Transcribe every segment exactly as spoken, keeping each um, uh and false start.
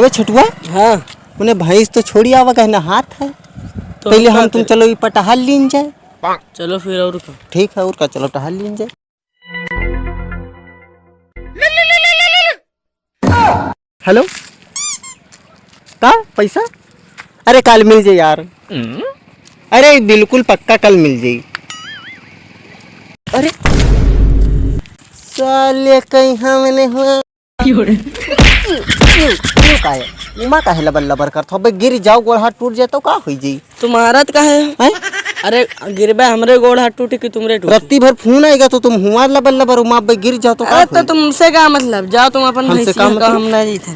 ए छोटुआ, हाँ। उन्हें भैंस तो छोड़ी आवा, कहना हाथ है। तो पहले हम हम का तुम करें? चलो, ई पटहल लीन जाए। चलो फिर, और का? ठीक है, और का, चलो टहल लीन जाए। हेलो, का पैसा? अरे, काल मिल जाई यार। अरे, बिल्कुल पक्का काल मिल जाई। अरे, साले कहीं हमने हुआ। का है? उमा काहे लबर लबर करत हो? अबे गिर जाओ, गोड़ हाथ टूट जाए तो का होई जी? तुम्हारा तो का है? हैं? अरे गिरबे हमरे गोड़ हाथ टूटी कि तुमरे टूटी? रत्ती भर फोन आएगा तो तुम हुआ लबर लबर, उमा अबे गिर जाओ तो का अरे तो होई? तुमसे का मतलब? जाओ तुम अपन हमसे का भैंसिया का, मतलब? हम ना जीते।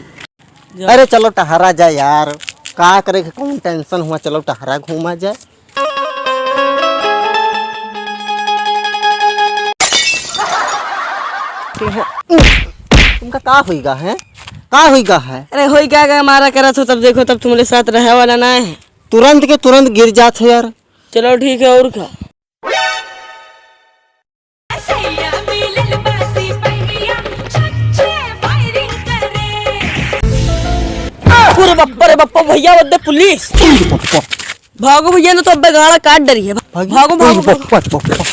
जाओ। अरे चलो टहरा जाए यार, का करे के, कौन tension हुआ, चलो टहरा घूमा जाए। तुमका का होइगा है? का होइगा है? अरे होई का, का मारा करत हो, तब देखो, तब तुम्हारे साथ रहे वाला ना है। तुरंत के तुरंत गिर जात हो यार। चलो ठीक है, और का? अरे बप्पा रे बप्पा, भैया बद्दे पुलिस। भागो भैया, ना तो अब्बे गाड़ा काट डरी है। भागो, भागो, भागो।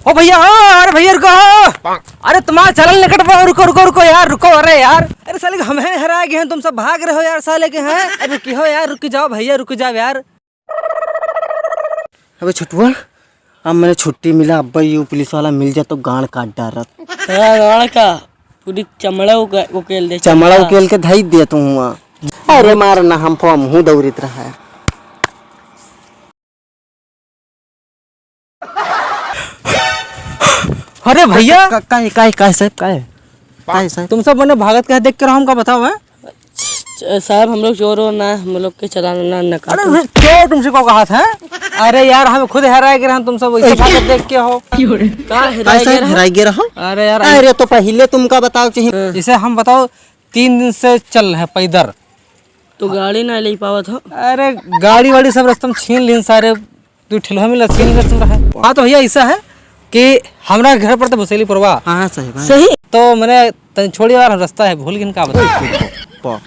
ओ भैया, ओ, अरे भैया रुको, ओ। अरे तुम्हारा चालान निकट बा, रुको, रुको, रुको यार, रुको, अरे यार। अरे साले हम हैं, हेरा गए हैं, तुम सब भाग रहे हो यार, साले के हैं। अरे रुकी हो यार, रुक जाओ भैया, रुक जाओ यार। अबे छोटुआ, अब मैंने छुट्टी मिला, अब भाई यू पुलिस वाला मिल जाए तो गांड काट डारत। हाँ, गांड का पूरी चमड़ा उके-, उकेल दे, चमड़ा चमड़ा। उकेल के धई दे तू हुआ। अरे मार ना, हम फो मुंह दौड़ित रहा है। अरे भैया। का, का, का, का है साहब, का है? का है साहब? तुम सब मने भागत कहे देख के रहो, हमका बताओ, हैं? च-, साहब, हम लोग चोर वोर ना, हम लोग के चालान ना, ना अरे काटो। अरे, चोर तुमसे को कहा था? अरे यार, हम खुद हेराए के रहन, तुम सब वैसे भागत देख के हो। का का हेराए साहब, के रहो? हेराए के रहो? अरे यार, अरे तो पहले तुमका बताओ चाहिए। हाँ। इसे हम बताओ, तीन दिन से चल रहे पैदल। तो गाड़ी ना ले पावत हो? अरे गाड़ी वाड़ी सब रास्ता में छीन लीन सारे, तू ठेलवा में लसीन करत रहा। हाँ, तो भैया, ऐसा है कि हमरा घर पर तो भुसेली पुरवा। हाँ, हाँ, साहब, हाँ। सही। तो मैंने तनी छोड़ी यार, हम रास्ता है भूल गए, का बताओ? प-,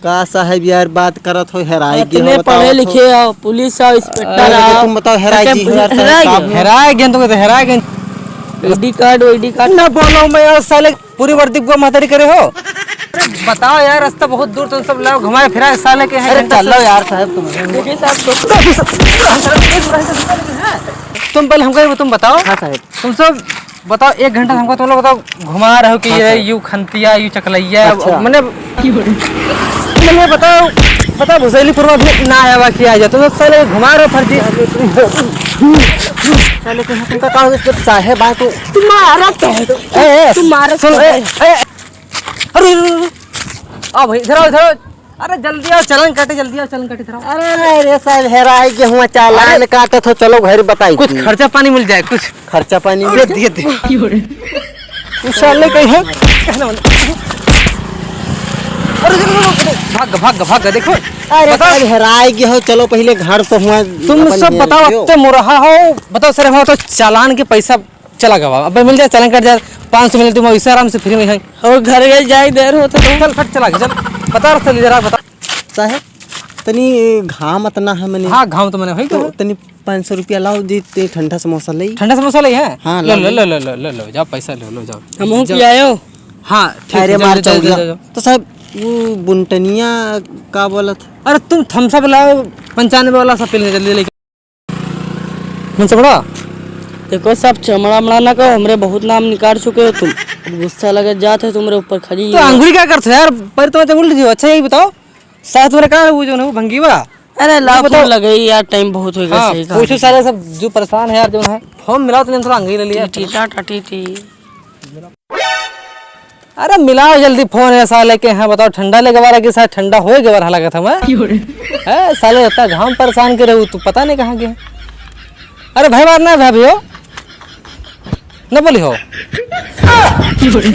का साहब यार, बात करत हो, हेराई गए इतने हो, बताओ पढ़े तो। लिखे हो, पुलिस हो, इंस्पेक्टर अरे, हो। तुम बताओ, हेराई गए हो यार, हेराई साहब, गए। हेराई गए, तुम तो हेराई गए। आईडी कार्ड, वाईडी कार्ड। ना बोलो, मैं यार साले पूरी वर्दी को महतारी करे हो। अरे बताओ यार, रास्ता बहुत दूर, तुम सब लाओ घुमाए फिराए साले के हैं, अरे घंटा चलो से। यार साहब, तुम। देखिए साहब, तो तुम पहले हमको ये तुम बताओ। हाँ साहब। तुम सब बताओ, एक घंटा हमको तुम लोग बताओ, घुमा रहे हो कि हाँ ये साहब। यू खंतिया, यू चकलैया, अच्छा। मैंने, मैंने बताओ, बताओ भुसेली पुरवा भी ना आया हुआ किया जाए, तुम सब साले घुमा रहे हो फर्जी। साले तुम, तुमका का हो, जब साहेब आए तो तुम्हारा तो है। ए, ए, तू मारा सुन, तो ए, है। ए, अरे, अरे, अरे, आ भाई, इधर आओ, इधर आओ। अरे, जल्दी आओ, चालान काटे, जल्दी आओ, चालान काटे, इधर आओ। अरे, अरे, साहब, हेराई गए हुआ, चालान अरे, काटत हो, चलो घर बताई कुछ दी। खर्चा पानी मिल जाए, कुछ। खर्चा पानी अरे, मिल जाए। दिए, दिए। तू साले कहीं है? कहना बंद। अरे, अरे, अरे, अरे, भाग, भाग, भाग, देखो। अरे, बताओ। साहब, हेराई गए हो, चलो पहले घर तो हुआ तुम अपन सब ये बताओ, रखियो। अब तो मोरहा हो, बताओ सर, हमारा तो चालान के पैसा चला गवा। अबे मिल जाए, चालान कट जाए, पाँच सौ मिले, तुम वैसे आराम से फ्री में है। और घर गए जाए, देर होता तो। चल, फट चला, चल। बता रास्ता, ले जरा बता। साहेब, तनी घाम अतना है मने। हाँ, घाम तो मने है तो तो। तनी पाँच सौ रुपया लाओ जी, ते ठंडा समोसा ले। ठंडा समोसा ले है? हाँ, लो, लाओ लो, जी। लो, लो, लो, लो, लो, जाओ, पैसा लो, लो, जाओ। हम हो जाओ। पियायो। हाँ, ठीक अरे है, जाओ, मार जाओ, चौड़िया। जाओ, जाओ। तो साहब, वो बुनटनिया का बोलत? अरे तुम थम्स अप लाओ, पंचानवे वाला सब पी लेंगे, जल्दी लेके। मन चमड़ा? देखो साहब, चमड़ा मड़ा ना कहो, हमरे बहुत नाम निकाल चुके हो तुम। अब गुस्सा लगे जात है तुम्हारे ऊपर खड़ी तो हो। अंगुरी क्या करते हो यार? पैर तो उल्ट दियो। अच्छा, यही बताओ, साथ में का वो जो है, वो भंगी बा? अरे, लाओ, वो बताओ। फोन लगे यार, टाइम बहुत होएगा, हाँ, सही कहा। पूछो सारे सब जो परेशान है यार, जो है, फोन मिलाओ तो थोड़ा अंगुरी ले लिया। टी, टी, टा, टा, टी, टी। अरे मिलाओ जल्दी फोन, ये साले के हैं, बताओ ठंडा लेके वाला के साथ ठंडा होए के वाला लगा था मैं। क्यों रे? हैं, साले इतना घाम परेशान के रहू, तू पता नहीं कहाँ गए। अरे भाई बात ना भाभी हो, न बोली हो। क्यों रे?